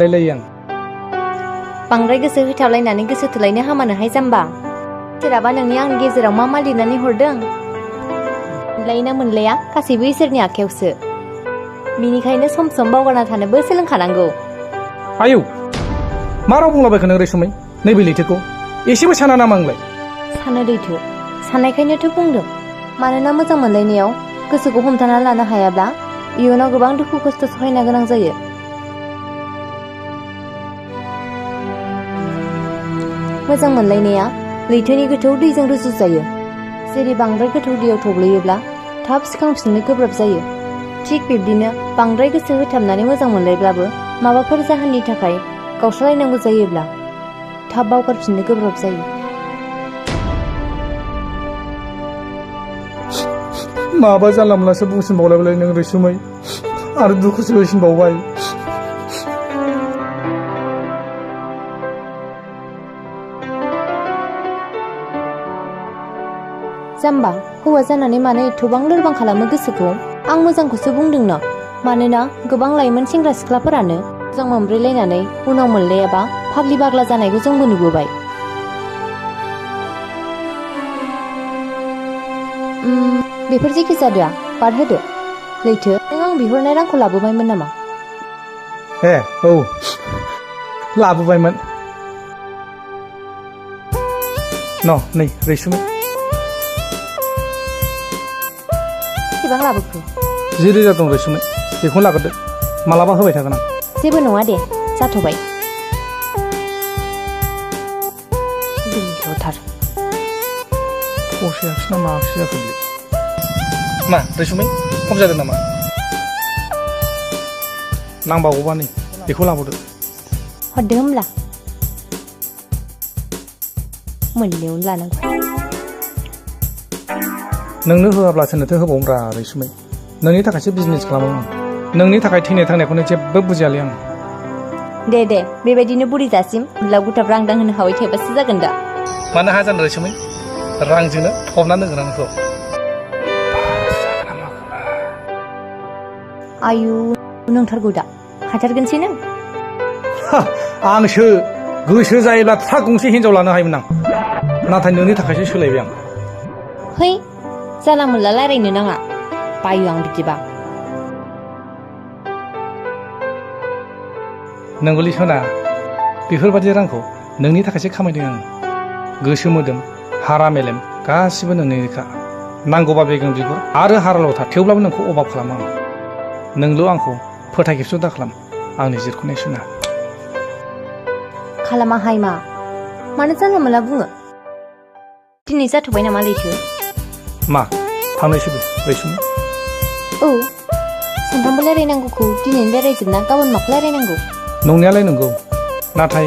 लायलायो आं बांद्राय गोसो होथाबलायनानै गोसो थोलायनो हामानोहाय जाम्बा सोरहाबा नोंनि आंनि गेजेराव मा लिरनानै हरदों मोनलायोना मोनलाया गासैबो इसोरनि आखायावसो बिनिखायनो सम सम बावगारना थानोबो सोलोंखानांगौ। आयौ मा राव बुंलाबायखो नों रैसुमै नैबे लैथोखौ एसेबो साना नामा आंलाय? सानो दैथो साननायखायनोथ' बुंदों मानोना मोजां मोनलायनायाव गोसोखौ हमथाना लानो हायाब्ला इयुनाव गोबां दुखु खस्थ' सहायनो गोनां जायो। मोजां मोनलायनाया लैथोनि गोथौ दैजों रुजुजायो। जेरै बांद्राय गोथौ दैयाव थब्लयोब्ला थाब सिखांफिननो गोब्राब जायो थिग बिब्दिनो बांद्राय गोसो होथाबनानै मोजां मोनलायब्लाबो माबाफोर जाहोननि थाखाय गावस्रालायनांगौ जायोब्ला थाब बावगारफिननो गोब्राब जायो। माबा जानला मोनलासो बुंसिनबावलायबाय नों रैसुमै आरो दुखुसो होसिनबावबाय। जाम्बा हौवा जानानै मानो एथबां लोरबां खालामो गोसोखौ? आं मोजांखौसो बुंदों ना मानोना गोबां लाइमोन सेंग्रा सिख्लाफोरानो मोजां मोनब्रैलायनानै उनाव मोनलायाबा फाग्लि बाग्ला जानायखौ जोंबो नुबोबाय। बेफोर जेखि जादोआ बारहोदो। लैथो नों आं बिहरनाय रांखौ लाबोबायमोन नामा? ए औ लाबोबायमोन। नै रैसुमै बेसेबां लाबोखो? 10,000 दं रैसुमै बेखौनो लाग्रोदो मालाबा होबाय थागोन आं। जेबो नङा दे जाथ'बाय। फसायाखिसै ना माखिसै जाखो बियो? मा रैसुमै खम जादों नामा? नांबावगौबा नै बेखौ लाबोदो। हरदो होमब्ला मोननैयावनो लानांगौ। नोंनो होआब्ला सोरनोथो होबावनोब्रा रैसुमै नोंनि थाखायसो बिजनेस खालामो आं नोंनि थाखाय थैनाय थांनायखौनो जेबो बुजियालै आं। दे बेबायदिनो बुरि जासिम गुलाब गुथाब रां दांहोनो हाबाय थायोबासो जागोन दा। मानो हाया जानो रैसुमै रांजोंनो फबनानै दोनगोन आंखौ। आयु नंथारगौ दा हाथारगोनसै नों? आंसो गोसो जायोब्ला ट्राक गंसे हिनजाव लानो हायोमोन आं नाथाय नोंनि थाखायसो सोलायबाय आं। है जानला मोनला रायलायनो नाङा बायो आं बिदिबा। नंगौलै सना बेफोरबादि रांखौ नोंनि थाखायसो खामायदों आं। गोसो मोदोम हारा मेलेम गासिबो नोंनिखा। नांगौबा बेगें बिगुर आरो हाराल'था थेवब्लाबो नोंखौ अभाब खालामा आं। नोंल' आंखौ फोथायखेबस' दाखालाम आंनि जिरख'नाय सना। खालामाहाय मानो जानला मोनला बुङो? दिनै जाथ'बाय नामा लैथो? मा थांनोसैबो रैसुमै? औ सानफ्रामबो रायलायनांगौखौ दिनैनो रायलायजोबना गाबोन माखौ रायलायनांगौ? नंनायालाय नंगौ नाथाय